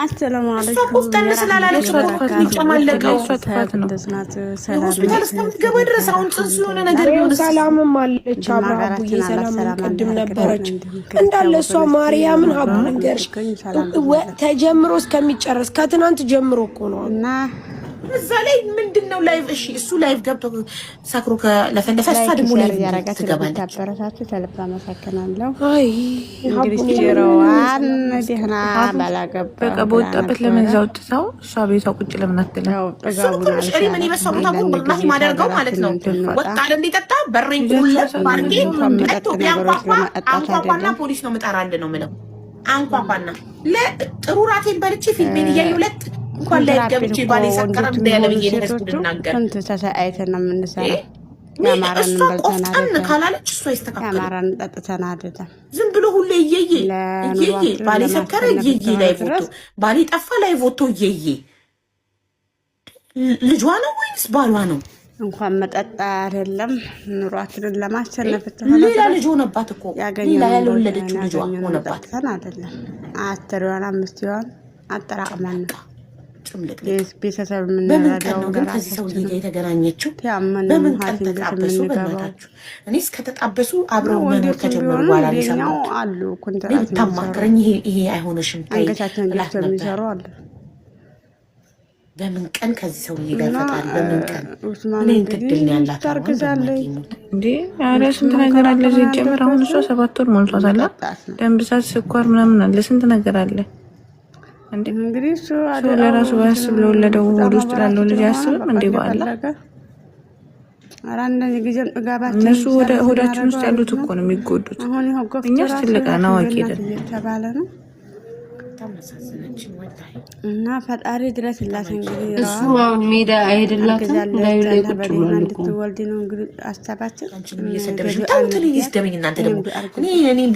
አሰላሙ እሷ አለይኩም ቆፍጠን ስላላለች እኮ ነው የሚጨማለቀው። ሆስፒታል እስከምትገባ ድረስ አሁን ጽንሱ የሆነ ነገር ቢሆንስ? ሰላምም አለች አብራ አቡዬ፣ ሰላምም ቅድም ነበረች እንዳለ እሷ። ማርያምን ሀቡ ልንገርሽ፣ ተጀምሮ እስከሚጨረስ ከትናንት ጀምሮ እኮ ነው። እና እዛ ላይ ምንድን ነው live? እሺ እሱ live ገብቶ ሰክሮ ከለፈለፈ እሷ ደግሞ live እያረጋችሁ ትገባለች። ለምታበረታቱ ከልብ አመሰግናለሁ። አይ እንግዲህ ጀሮዋን ደህና ባላገባ በቃ በወጣበት ለምን እዛ ወጥተው እሷ ቤቷ ቁጭ ለምን አትልም? ያው እሱን እኮ ነው እኔ ምን በሷ ቦታ እኮ ወላሂ ማደርገው ማለት ነው። ወጣ አይደል እንዲጠጣ በሬን ቁልፍ አድርጌ መጥቶ ቢያንኳኳ አንኳኳና ፖሊስ ነው የምጠራልህ ነው የምለው። አንኳኳና ለጥሩ ራቴን በልቼ ፊልሜን እያየሁ ለጥ እንኳን ላይ ገብቼ ባሌ ሰከረ እንዳያለ ብዬ ለህዝቡ ልናገር። ስንት ተሰቃይተን ነው የምንሰራው። የአማራን እሷ በልተን ቆፍጠን አይደለም፣ ካላለች እሷ አይስተካከልም። የአማራን ጠጥተን አይደለም። ዝም ብሎ ሁሌ እየዬ እየዬ ባሌ ሰከረ እየዬ ላይ ፎቶ፣ ባሌ ጠፋ ላይ ፎቶ እየዬ። ልጇ ነው ወይንስ ባሏ ነው? እንኳን መጠጣ አይደለም ኑሯችንን ለማሸነፍ ሌላ ልጅ ሆነባት እኮ፣ ሌላ ያልወለደችው ልጇ ሆነባት። ጠጥተን አይደለም። 10 ይሆን 5 ይሆን አጠራቅመን ነው ጭምልቅልቅ። ቤተሰብ በምን ቀን የምንረዳው ነው ግን ከዚህ ሰውዬ ጋር የተገናኘችው? ያመንን በምን ቀን ሐኪም ቤት ተጣበሱ? የምንገባው በእናታችሁ እኔስ ከተጣበሱ አብረው መኖር ወንዶችም ከጀመሩ ቢሆኑ በኋላ ነው እንደኛው የሰማሁት። አሉ። እኔ ኮንትራት የሚሰሩ ብታማክረኝ ይሄ አይሆንሽም ተይ አንገታቸውን እላት ገፍተው ነበር። የሚሰሩ አሉ። በምን ቀን ከዚህ ሰውዬ ጋር እና ፈጣሪ በምን ቀን ኡስማን ምን አይነት እንግዲህ እድል ነው ያላት? አሁን ታርግዛለች። በእናቴ ሙት። እንዴ ኧረ ስንት ነገር አለ። ሲጀምር አሁን እሷ 7 ወር ሞልቷታል። መጠጣት ነው ደም ብዛት፣ ስኳር ምናምን አለ። ስንት ነገር አለ እንዴ። እንግዲህ እሱ ሰው ለራሱ ባያስብ ለወለደው ሆድ ውስጥ ላለው ልጅ አያስብም እንዴ? በኋላ ከፈለገ ኧረ አንዳንድ ጊዜም ጥጋባችን እነሱ ወደ ሆዳችን ውስጥ ያሉት እኮ ነው የሚጎዱት። አሁን ይኸው ገፍቶ እኛስ ራሱ ትልቅ ነን፣ አዋቂ እናት ነን። እየተባለ ነው። በጣም አሳዘነችኝ ወላሂ። እና ፈጣሪ ድረስላት እንግዲህ። እሱ አሁን ሜዳ አይሄድላትም። ላዩ ላይ ቁጭ በደህና ብሏል እኮ። እንድትወልድ ነው እንግዲህ ሀሳባችን። አንቺንም እየሰደበሽ ነው። ተውት፣ እኔን ይስደበኝ። እናንተ ደግሞ እኔ እኔን